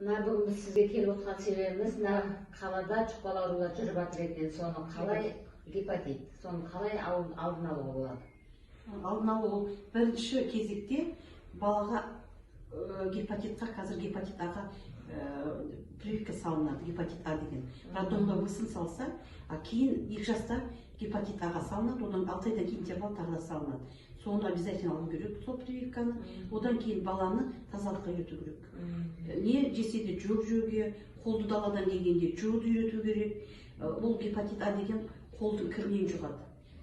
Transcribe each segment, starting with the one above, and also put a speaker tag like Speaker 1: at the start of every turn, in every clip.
Speaker 1: Мына бүгін біз сізге келіп отқан себебіміз, мына қалада жұқпалы аурулар жүріп жатыр екен. Соны қалай, гепатит, соны қалай алдын алуға болады?
Speaker 2: Алдын алу, ол бірінші кезекте балаға гепатитқа, қазір гепатит Аға прививка салынады. Гепатит А деген роддомда өсін салса, а кейін 2 жаста гепатит Аға салынады, одан 6 айдан кейін интервал тағы да салынады. Соны обязательно алу керек, сол прививканы. Одан кейін баланы тазалыққа үйрету керек, не жесе де жуып жеуге, қолды даладан келгенде жууды үйрету керек. Бұл гепатит А деген қолдың кірінен жұғады.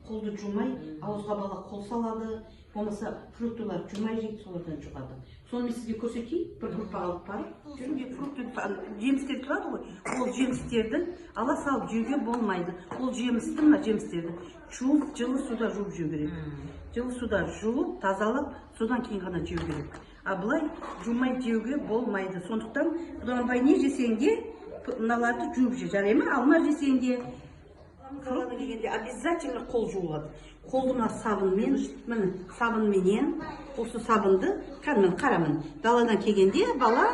Speaker 2: Қолды жумай ауызға бала қол салады, болмаса фруктылар жумай жейді, солардан жұғады. Соны мен сізге көрсетейін, бір группаға алып барып. Жүзінде фрукты, жемістер тұрады ғой, ол жемістерді ала салып жеуге болмайды. Ол жемісті, мына жемістерді жуып, жылы суда жуып жеу керек. Жылы суда жуып, тазалап, содан кейін ғана жеу керек, а былай жумай жеуге болмайды. Сондықтан, Құдағанбай, не жесең де, мыналарды жуып же, жарай ма? Алма жесең де, фрукт дегенде обязательно қол жуылады. Қолды мына сабынмен, міне, сабынменен, осы сабынды кәдімгі, қара, міне, даладан келгенде бала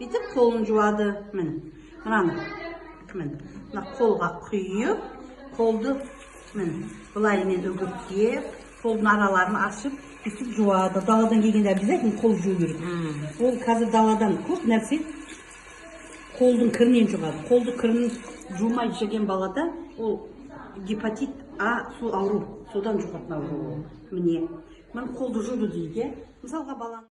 Speaker 2: бүйтіп қолын жуады. Міне, мынаны, міне, мына қолға құйып, қолды, міне, былаймен үгіттеп, қолдың араларын ашып, бүйтіп жуады. Даладан келгенде обязательно қол жуу керек. Ол қазір даладан көп нәрсе қолдың кірінен жұғады. Қолды кірін жумай жеген балада ол гепатит А, сол ауру, содан жұғатын ауру ол. Міне, міне, қолды жуды дейік, иә, мысалға, баланы